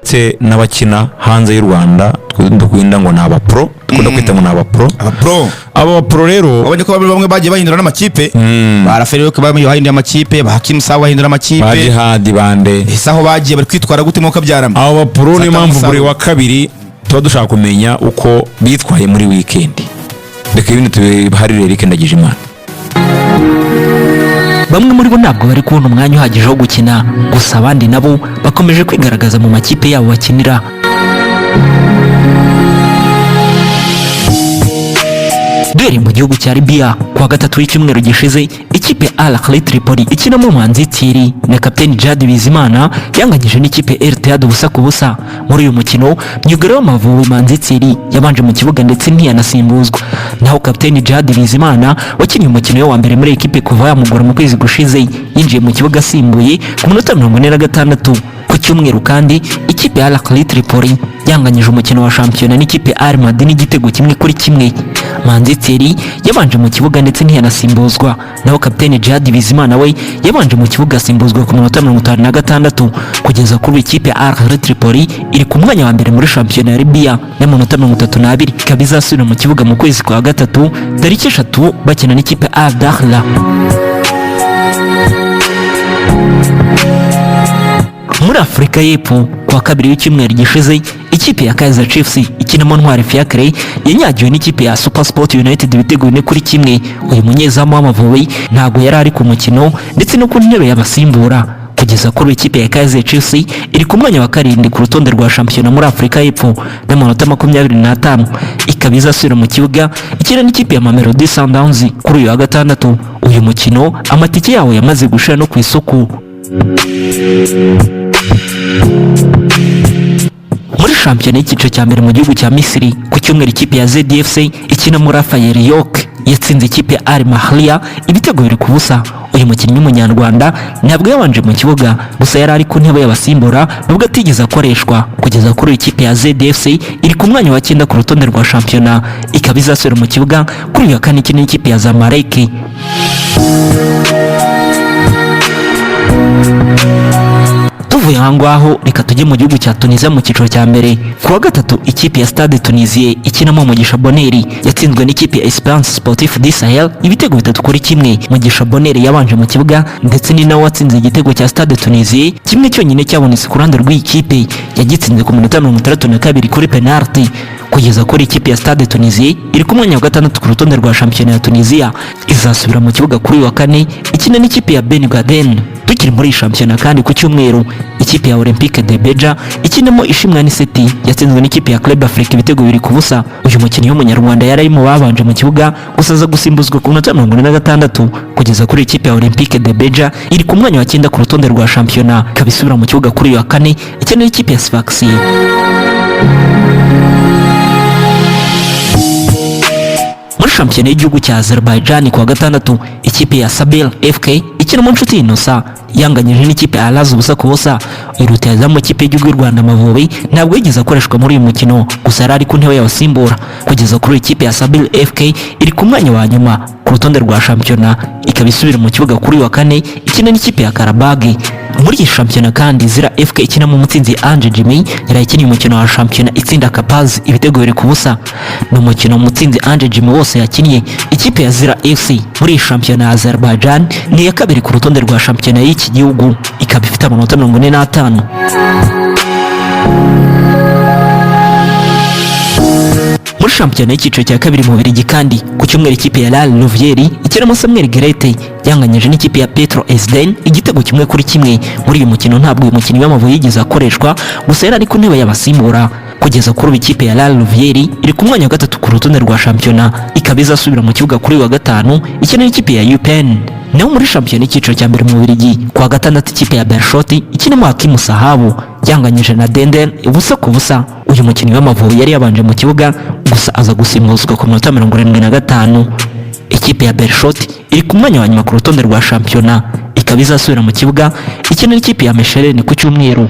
Ndetse n'abakina hanze y'u Rwanda dukunda ngo ni abapro, dukunda kwita ngo ni abapro. Abapro. Aba bapro rero, wabonye ko bamwe bagiye bahindura n'amakipe, ba Rafael ko bamwe bahinduye amakipe, ba Hakim Sawa bahindura amakipe, ba Jihadi bande. Ese aho bagiye bari kwitwara gute mwuka byarama? Abo bapro niyo Zatanga mpamvu buri umusaruro. wa kabiri tuba dushaka kumenya uko bitwaye muri weekend. Reka ibindi tubiharire Eric Ndagijimana. Bamwe muri bo ntabwo bari kubona umwanya uhagije wo gukina, gusa abandi nabo bakomeje kwigaragaza mu makipe yabo bakinira. Duhereye mu gihugu cya Libya, kuwa gatatu w'icyumweru gishize, ikipe ya Al Ahly Tripoli ikinamo Manzi Thierry na kapiteni Djihad Bizimana yanganyije n'ikipe ya Al Ittihad 0-0. Muri uyu mukino, myugariro w'Amavubi Manzi Thierry yabanje mu kibuga ndetse ntiyanasimbuzwa, naho kapiteni Djihad Bizimana wakinnye umukino we wa mbere muri ekipe kuva yamugura mu kwezi gushize yinjiye mu kibuga asimbuye ku minota 46. Ku cyumweru kandi, ikipe ya Al Ahly Tripoli yanganyije umukino wa shampiyona n'ikipe ya Al Madini igitego 1-1. Manzi Thierry yabanje mu kibuga ndetse ntiyanasimbuzwa, naho kapiteni Djihad Bizimana we yabanje mu kibuga asimbuzwa ku minota 56. Kugeza kuri ubu, ikipe ya Al Ahly Tripoli iri ku mwanya wa mbere muri shampiyona ya Libya n'amanota 32, ikaba izasubira mu kibuga mu kwezi kwa gatatu tariki 3 bakina n'ikipe ya Al Dakhla. Muri Afurika y'Epfo, kuwa kabiri w'icyumweru gishize, ikipe ya Kaizer Chiefs ikinamo Ntwari Fiacre yanyagiwe n'ikipe ya SuperSport United ibitego 4-1. Uyu munyezamu w'Amavubi ntabwo yari ari ku mukino ndetse no ku ntebe y'abasimbura. Kugeza kuri ubu, ikipe ya Kaizer Chiefs iri ku mwanya wa karindwi ku rutonde rwa shampiyona muri Afurika y'Epfo n'amanota 25, ikaba izasubira mu kibuga ikina n'ikipe ya Mamelodi Sundowns kuri uyu wa gatandatu. Uyu mukino amatike yawo yamaze gushira no ku isoko. Muri shampiyona y'icyiciro cya mbere mu gihugu cya Misiri, ku cyumweru, ikipe ya ZDFC ikinamo Rafael York yatsinze ikipe ya Al Mahlia ibitego 2-0. Uyu mukinnyi w'umunyarwanda ntabwo yabanje mu kibuga, gusa yari ari ku ntebe y'abasimbura nubwo atigeze akoreshwa. Kugeza kuri uyu, ikipe ya ZDFC iri ku mwanya wa cyenda ku rutonde rwa shampiyona, ikaba izasubira mu kibuga kuri uyu wa kane ikina n'ikipe ya Zamalek. Tuvuye aho ngaho, reka tujye mu gihugu cya Tunisia mu cyiciro cya mbere. Ku wa gatatu, ikipe ya Stade Tunisie ikinamo Mugisha Bonheur yatsinzwe n'ikipe ya Esperance Sportif du Sahel ibitego 3-1. Mugisha Bonheur yabanje mu kibuga ndetse ni nawe watsinze igitego cya Stade Tunisie kimwe cyonyine cyabonetse ku ruhande rw'iyi kipe, yagitsinze ku minota 62 kuri penalty. Kugeza kuri ikipe ya Stade Tunisie iri ku mwanya wa gatandatu ku rutonde rwa shampiyona ya Tunisia, izasubira mu kibuga kuri uyu wa kane ikina n'ikipe ya Ben Gardane. Tukiri muri iyi shampiyona kandi, ku cyumweru, ikipe ya Olympique de Beja ikinamo Ishimwe Anicet yatsinzwe n'ikipe ya Club Africa ibitego 2-0. Uyu mukinnyi w'umunyarwanda yari ari mu babanje mu kibuga, gusa aza gusimbuzwa ku minota 46. Kugeza kuri ikipe ya Olympique de Beja iri ku mwanya wa cyenda ku rutonde rwa shampiyona, ikaba isubira mu kibuga kuri uyu wa kane ikina n'ikipe ya Sfaxien. Muri shampiyona y'igihugu cya Azerbaijan, kuwa gatandatu, ikipe ya Sabil FK ikina mu Nshuti Innocent yanganyije n'ikipe ya Alaz 0-0. Uyu rutahizamu ikipe y'igihugu y'u Rwanda Amavubi ntabwo yigeze akoreshwa muri uyu mukino, gusa yari ari ku ntebe y'abasimbura. Kugeza kuri iyi, ikipe ya Sabil FK iri ku mwanya wa nyuma ku rutonde rwa shampiyona, ikaba isubira mu kibuga kuri uyu wa kane ikina n'ikipe ya Qarabag. Muri iyi shampiyona kandi, Zira FK ikinamo Umutsinzi Ange Jimmy yari ikiniye umukino wa shampiyona itsinda Kapazi ibitego 2-0. Ni umukino Mutsinzi Ange Jimmy wose yakinnye. Ikipe ya Zira FC muri iyi shampiyona ya Azerbaijan ni iya kabiri ku rutonde rwa shampiyona y'iki gihugu, ikaba ifite amanota 45. Muri shampiyona y'icyiciro cya kabiri mu Bubiligi kandi, ku cyumweru, ikipe ya Real Louviers ikinamo Samuel Gueulette yanganyije n'ikipe ya Petro Esden igitego 1-1. Muri uyu mukino ntabwo uyu mukinnyi w'Amavubi yigeze akoreshwa, gusa yari ari ku ntebe y'abasimbura. Kugeza kuri ubu, ikipe ya Real Louviers iri ku mwanya wa gatatu ku rutonde rwa shampiyona, ikaba izasubira mu kibuga kuri uyu wa gatanu ikina n'ikipe ya Eupen. Naho muri shampiyona y'icyiciro cya mbere mu Bubiligi, kuwa gatandatu, ikipe ya Beerschot ikinamo Hakimu Sahabu yanganyije na Denden 0-0. Uyu mukinnyi w'Amavubi yari yabanje mu kibuga, gusa aza gusimbuzwa ku minota 75. Ikipe ya Beerschot iri ku mwanya wa nyuma ku rutonde rwa shampiyona, ikaba izasubira mu kibuga ikina n'ikipe ya Mechelen ku cyumweru.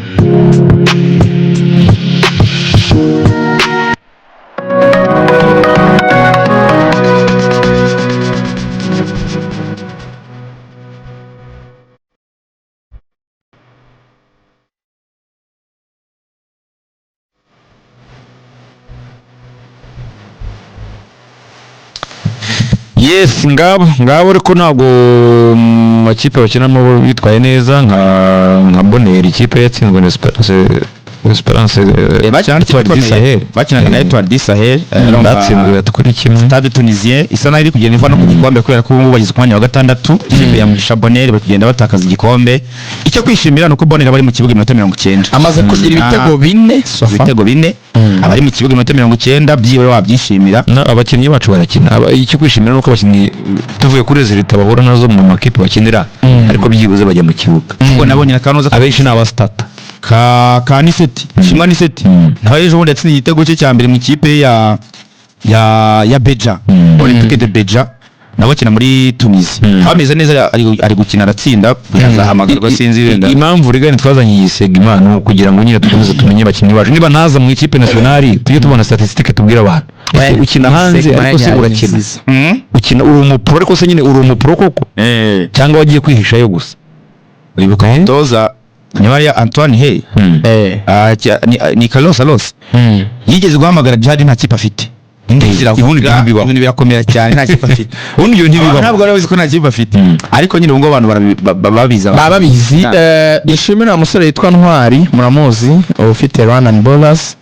Yes, ngabo ngabo, ariko ntabwo mu makipe bakinamo bitwaye neza nka Bonheur, ikipe yatsinzwe na Esperance Bakina n'ikipe Etoile du ikomeye. Sahel. Bakinaga na Etoile du Sahel, urumva, Batsinzwe 3-1. Stade Tunisien isa naho iri kugenda iva no ku gikombe, kubera ko ubu ngubu bageze ku mwanya wa gatandatu. Ikipe ya Mugisha Bonheur bari kugenda batakaza igikombe. Icyo kwishimira ni uko Bonheur aba ari mu kibuga iminota 90. Amaze kugira ibitego 4 so far. Ibitego 4, aba ari mu kibuga iminota 90, byibura wabyishimira. Na abakinnyi bacu barakina. Icyo kwishimira ni uko abakinnyi, tuvuye kuri résultats bahura nazo mu makipe bakinira, ariko byibuze bajya mu kibuga. Kuko nabonye na Kanoza Abenshi ni abasitata. ka Anicet, Shimwa Anicet, nawe ejo bundi yatsinze igitego cye cya mbere mu ikipe ya Beja, Olympique de Beja, nawe akina muri Tunisie. Ameze neza, ari gukina, aratsinda, azahamagarwa, sinzi wenda. Impamvu rigani twazanye iyi segment ni ukugira ngo nyine dukomeze tumenye abakinnyi bacu. Niba ntaza mu ikipe nationale, tujye tubona statistique, tubwire abantu: ese ukina hanze, ariko se urakina? Ukina uri umupro, ariko se nyine uri umupro koko, cyangwa wagiye kwihishayo gusa? Uribuka umutoza niba ari Antoine Hey? Ni Carlos Alonso yigeze guhamagara Djihad nta kipe afite. Ubundi ntibibaho. Ibintu birakomera cyane, nta kipe afite. Ubundi ibyo ntibibaho. Ntabwo bari bazi ko nta kipe afite, ariko nyine ubu ngubu abantu babizi. Baba babizi. Dushimira umusore witwa Ntwari, muramuzi, ufite Rwandan Ballers,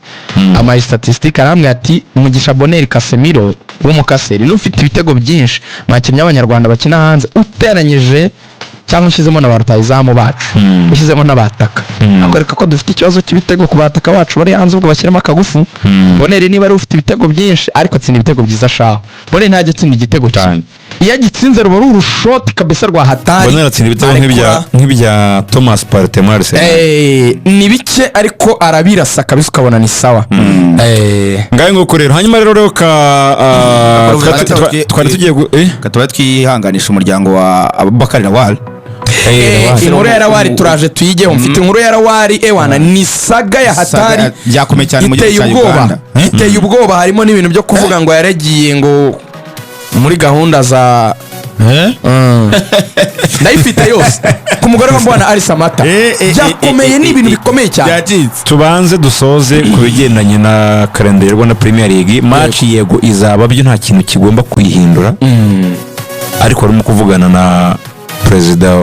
amaye statistique, arambwira ati Mugisha Bonheur Casemiro w'umukaseri n'ufite ibitego byinshi mu bakinnyi b'abanyarwanda bakina hanze, uteranyije cyangwa ushyizemo na ba rutahizamu bacu, ushyizemo n'abataka. Akwereka ko dufite ikibazo cy'ibitego ku bataka bacu bari hanze, ubwo bashyiramo akagufu. Bonheur niba ari ufite ibitego byinshi, ariko atsinda ibitego byiza shaho. Bonheur ntajya atsinda igitego kimwe, iyo agitsinze ruba ari urushoti kabisa rwa hatari. Bonheur atsinda ibitego Arekura. nk'ibya Thomas Partey muri Arsenal. Ni bike, ariko arabirasa kabisa, ukabona ni sawa. Ngayo nguko rero. Hanyuma rero reka twari tugiye Tuba twihanganisha umuryango wa Abubakar Lawal. Inkuru ya Lawal turaje tuyigeho. Mfite inkuru ya Lawal, ewana, ni saga ya hatari. Byakomeye cyane mu gihugu Iteye cya ubwoba. Uganda. Iteye ubwoba, harimo n'ibintu byo kuvuga ngo yaragiye ngo muri gahunda za ndayifite yose ku mugore wa Mbwana Ali Samata. Byakomeye, ni ibintu bikomeye cyane. Byacitse. Tubanze dusoze ku bigendanye na calendar ya Rwanda Premier League. Match yego izaba, byo nta kintu kigomba kuyihindura, ariko barimo kuvugana na perezida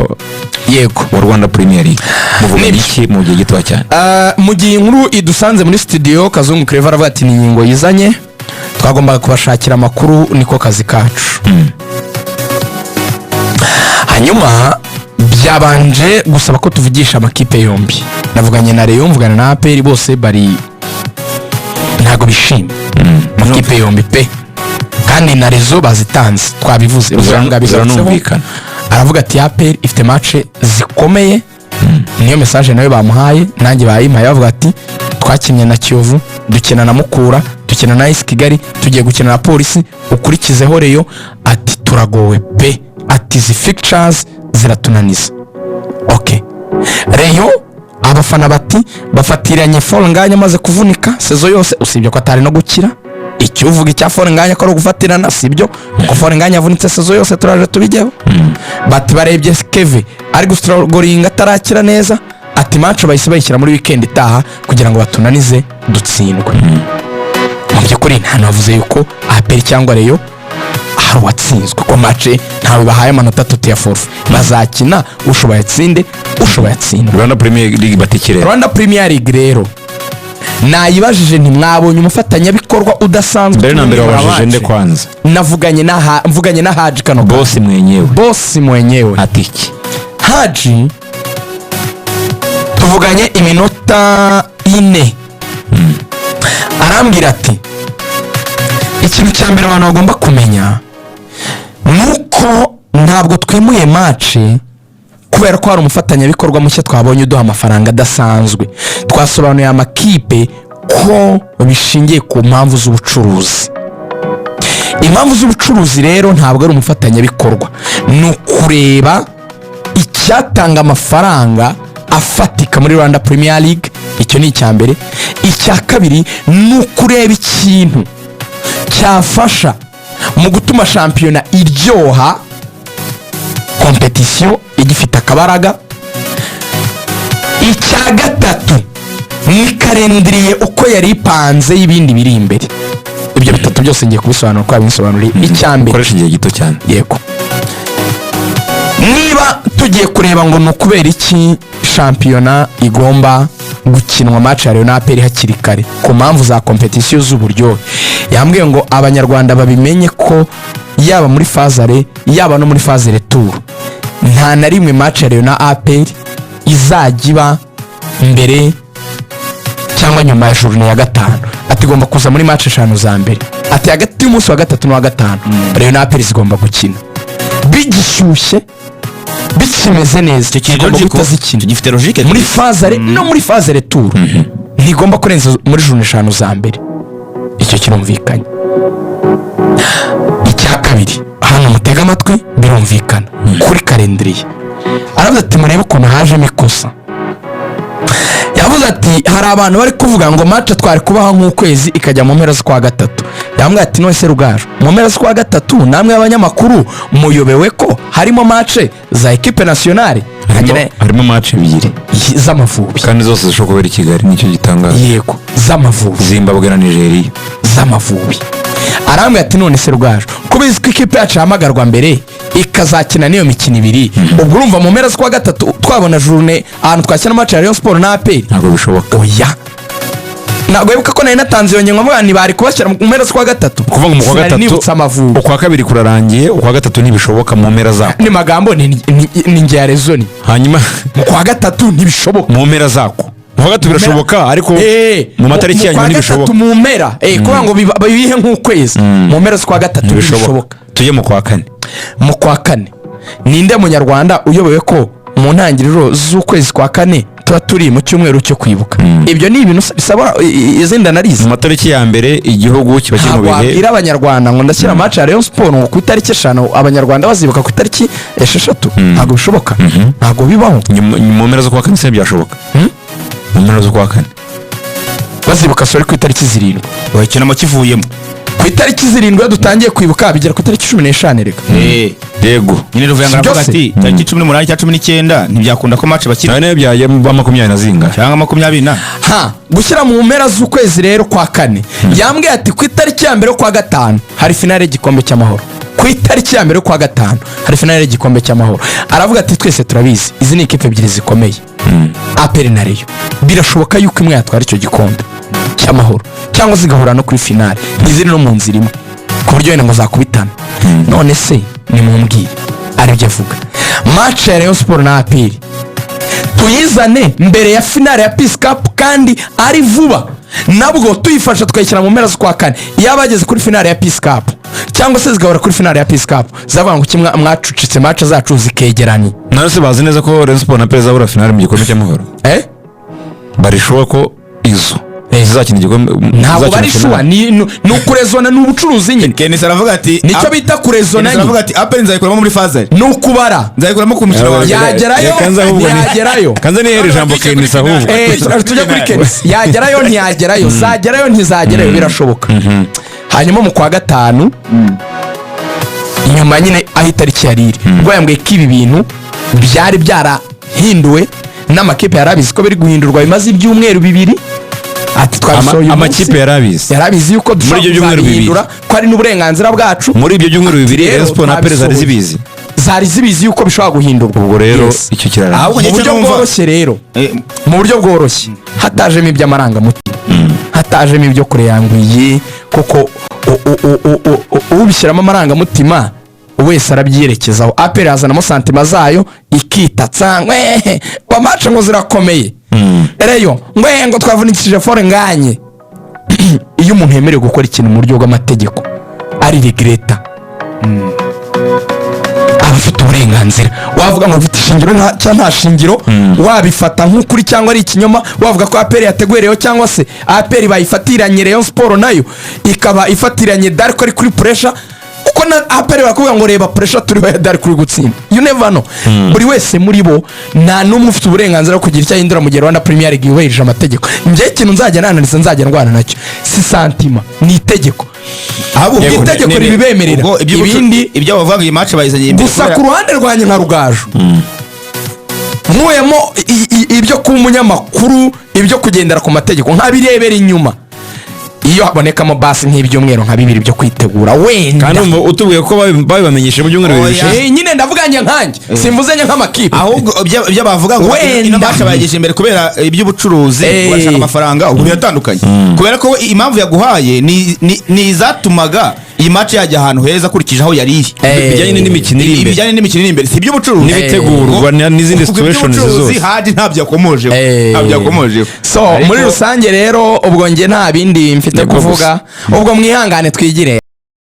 wa Rwanda Premier League. Muvugana Nibyo. iki mu gihe gito cyane? Mu gihe inkuru idusanze muri studio, Kazungu Claver aravuga ati ni ingingo yizanye, twagombaga kubashakira amakuru, niko kazi kacu. Hanyuma byabanje gusaba ko tuvugisha amakipe yombi. Navuganye na Rayon, mvugana na APR, bose bari ntabwo bishimye, amakipe yombi pe. Kandi na raisons bazitanze, twabivuze. Ruzanga yabigarutseho. Ziranumvikana. Aravuga ati APR ifite match zikomeye, niyo message nayo bamuhaye, nanjye bayimpaye. Bavuga ati twakinnye na Kiyovu, dukina na Mukura, dukina na AS Kigali, tugiye gukina na Polisi, ukurikizeho Rayon. Ati turagowe pe, ati izi fixtures ziratunaniza. Ok, Rayon abafana bati bafatiranye Fall Ngagne amaze kuvunika saison yose, usibye ko atari no gukira. Icyo uvuga icya Fall Ngagne ko ari ugufatirana sibyo, kuko Fall Ngagne yavunitse saison yose, turaje tubijyeho. Bati barebye Keve ari gustrugglinga, atarakira neza. Ati match bahise bayishyira muri weekend itaha kugira ngo batunanize dutsindwe. Mu by'ukuri nta navuze yuko APR cyangwa Rayon hari uwatsinzwe, kuko match ntawe bahaye amanota 3 ya forfait. Bazakina, ushoboye atsinde, ushoboye atsindwe. Rwanda Premier League batikirera. Rwanda Premier League rero nayibajije, ntimwabonye umufatanyabikorwa udasanzwe? Mbere na mbere Tumwe wabajije nde wacu. kwanza? Navuganye na mvuganye na Haji kano kanya. Bosi mwenyewe. Bosi mwenyewe. Ati iki? Haji tuvuganye iminota 4, arambwira ati ikintu cya mbere abantu bagomba kumenya ni uko ntabwo twimuye match kubera ko hari umufatanyabikorwa mushya twabonye uduha amafaranga adasanzwe. Twasobanuye amakipe ko bishingiye ku mpamvu z'ubucuruzi. Impamvu z'ubucuruzi rero ntabwo ari umufatanyabikorwa, ni ukureba icyatanga amafaranga afatika muri Rwanda Premier League. Icyo ni icya mbere. Icya kabiri ni ukureba ikintu cyafasha mu gutuma shampiyona iryoha, compétition igifite akabaraga. Icya gatatu ni calendrier uko yari ipanze y'ibindi biri imbere. Ibyo bitatu. Bitatu byose ngiye kubisobanura uko yabisobanuriye. Icya mbere, Ukoresha igihe gito cyane. Yego, niba tugiye kureba ngo ni ukubera iki shampiyona igomba gukinwa match ya Rayon na APR hakiri kare ku mpamvu za compétition z'uburyohe, yambwiye ngo Abanyarwanda babimenye ko yaba muri phase aller, yaba no muri phase retour, nta na rimwe match ya Rayon na APR izajya iba mbere cyangwa nyuma ya journée ya gatanu. Ati igomba kuza muri match eshanu za mbere. Ati hagati y'umunsi wa gatatu n'uwa gatanu Rayon na APR zigomba gukina bigishyushye, bikimeze neza, zigomba guhita zikina. Gifite logique. Muri phase aller no muri phase retour ntigomba kurenza muri journée eshanu za mbere. Icyo kirumvikanye. Icya kabiri, hano mutega amatwi, birumvikana kuri calendrier. Aravuze ati murebe ukuntu hajemo ikosa. Yavuze ati hari abantu bari kuvuga ngo match twari kubaha nk'ukwezi ikajya mu mpera z'ukwa gatatu. Yambwiye ati none se Rugaju, mu mpera z'ukwa gatatu namwe abanyamakuru muyobewe ko harimo match za équipe nationale? Harimo match ebyiri z'Amavubi. Kandi zose zishobora kubera i Kigali, nicyo gitangaza. Yego, z'Amavubi. Zimbabwe na Nigeria. Z'Amavubi. Arambwira ati none se Rugaju, kubizi ko ikipe yacu ihamagarwa mbere ikazakina n'iyo mikino ibiri, ubwo urumva mu mpera z'ukwa gatatu twabona journée ahantu twashyira match ya Rayon Sport na APR? Ntabwo bishoboka. Oya, ntabwo wibuka ko nari natanze iyo ngingo mvuga bari kubashyira mu mpera z'ukwa gatatu? Kuvuga ngo mu kwa Sinari gatatu, nibutse Amavubi. Ukwa kabiri kurarangiye, ukwa gatatu ntibishoboka mu mpera zako. Ni magambo ni nge ya raisonner. Hanyuma Mu kwa gatatu ntibishoboka. Mu mpera zako, mu kwa gatatu birashoboka, ariko mu matariki mu ya nyuma kwa ntibishoboka. gatatu mu mpera, kuvuga ngo bihe nk'ukwezi mu mpera z'ukwa gatatu ntibishoboka. Ntibishoboka. Tujye mu kwa kane. Mu kwa kane, ninde munyarwanda uyobewe ko mu ntangiriro z'ukwezi kwa kane tuba turi mu cyumweru cyo kwibuka? Ibyo ni ibintu bisaba izindi analyse. Mu matariki ya mbere igihugu kiba kiri mu Ntabwo bihe. wabwira Abanyarwanda ngo ndashyira match ya Rayon Sport ngo ku itariki 5, Abanyarwanda bazibuka ku itariki 6. Ntabwo bishoboka, ntabwo bibaho. Mu mpera z'ukwa kane se byashoboka? Mu mpera z'ukwa kane. Bazibuka, sorry, ku itariki 7. Icyunamo kivuyemo. Ku itariki 7 iyo dutangiye kwibuka bigera ku itariki 15 reka. Yego. Nyine Ruvuyanga Si aravuga byose? ati tariki 18 cyangwa 19 ntibyakunda ko match bakina. Nawe nayo byagiye ba 20 na zingahe? Cyangwa 20 na. Ha gushyira mu mpera z'ukwezi rero kwa kane, yambwiye ati ku itariki ya mbere kwa gatanu hari finale y'igikombe cy'Amahoro. Ku itariki ya mbere kwa gatanu hari finale y'igikombe cy'Amahoro. Aravuga ati twese turabizi, izi ni ikipe ebyiri zikomeye, APR na Rayon. Birashoboka yuko imwe yatwara icyo gikombe cy'Amahoro cyangwa zigahura no kuri finale, ntiziri no mu nzira imwe ku buryo wenda ngo zakubitana. None se nimumbwire, aribyo avuga, match ya Rayon Sport na APR tuyizane mbere ya finale ya Peace Cup kandi ari vuba, nabwo tuyifasha tukayishyira mu mpera z'ukwa kane, yaba bageze kuri finale ya Peace Cup cyangwa se zigahora kuri finale ya Peace Cup, zavuga ngo kimwe mwacucitse match zacu zikegeranye. Nawe se bazi neza ko Rayon Sport na APR zabura finale mu gikombe cy'Amahoro? Eh. Barishuwa ko izo zizakina igikombe Ntabwo zizakina bari sure. finale? Ni ukurezona, ni ubucuruzi nyine. Kenisi aravuga ati Nicyo bita kurezona Kenisi aravuga nyine. ati APR nzayikuramo muri phase. Ni ukubara. Nzayikuramo ku mukino wa mbere. Yagerayo, Reka nze ahubwo ntiyagerayo. Kanze nihere ijambo Kenisi ahubwo. Tujya kuri Kenisi. Yagerayo, ntiyagerayo, zagerayo, ntizagerayo, birashoboka. Hanyuma mu kwa gatanu nyuma nyine aho itariki yari iri, ubwo yambwiye ko ibi bintu byari byarahinduwe n'amakipe yari abizi ko biri guhindurwa bimaze ibyumweru 2. Ati twabisohoye uyu munsi. Amakipe yari abizi. Yari abizi yuko dushobora Muri ibyo byumweru bibiri. kuzabihindura, ko ari n'uburenganzira bwacu. Muri ibyo byumweru 2 Rero Rayon Sport na APR zari twabisohoye. zibizi. Zari zibizi yuko bishobora guhindurwa. Ubwo rero Yes. icyo kirarangiye. Ahubwo Mu njye buryo icyo numva- bworoshye rero, mu buryo bworoshye, hatajemo iby'amarangamutima, hatajemo ibyo kureyangwiye, kuko ubishyiramo amarangamutima wese arabyerekezaho. APR yazanamo sentiments zayo ikitatsa ngwehe ngo match ngo zirakomeye, Rayon ngwehe ngo twavunikishije Fall Ngagne. Iyo umuntu yemerewe gukora ikintu mu buryo bw'amategeko ari régulateur, aba afite uburenganzira. Wavuga ngo bifite ishingiro cyangwa nta shingiro, wabifata nk'ukuri cyangwa ari ikinyoma, wavuga ko APR yateguye Rayon cyangwa se APR bayifatiranye, Rayon Sport nayo ikaba ifatiranye Darko ari kuri pressure, kuko na APR barakubwira ngo reba pressure turiho ya Darko uri gutsinda. You never know. Buri wese muri bo, nta n'umwe ufite uburenganzira bwo kugira icyo ahindura mu gihe Rwanda Premier League yubahirije amategeko. Njyewe ikintu nzajya nananiza, nzajya ndwana nacyo, si sentiment, ni itegeko. Ahubwo Ubwo itegeko ribibemerera. Ubwo Ibindi ibyo bavuga ngo iyi match bayizanye imbere gusa kubera- ku ruhande rwanjye nka Rugaju, nkuyemo ibyo kuba umunyamakuru, ibyo kugendera ku mategeko, nkabirebera inyuma. Iyo habonekamo basi nk'ibyumweru nka 2 byo kwitegura wenda. Kandi umva utubwiye ko babibamenyesheje mu byumweru 2 Oya. bishize. Nyine ndavuga njye nkanjye, simvuze njye nk'amakipe. Ahubwo ibyo bavuga ngo Wenda. ino match bayigejeje imbere kubera iby'ubucuruzi, barashaka amafaranga, ubwo biratandukanye, kubera ko we impamvu yaguhaye ni izatumaga iyi match yajya ahantu heza akurikije aho yari iri. Bijyanye n'imikino iri imbere. Ibijyanye n'imikino iri imbere, si iby'ubucuruzi. N'ibitegurwa n'izindi Ubwo situations iby'ubucuruzi zose. Haji ntabyo yakomojeho. Ntabyo yakomojeho. So muri rusange rero, ubwo njye nta bindi mfite Nibwo kuvuga, ubwo mwihangane twigire.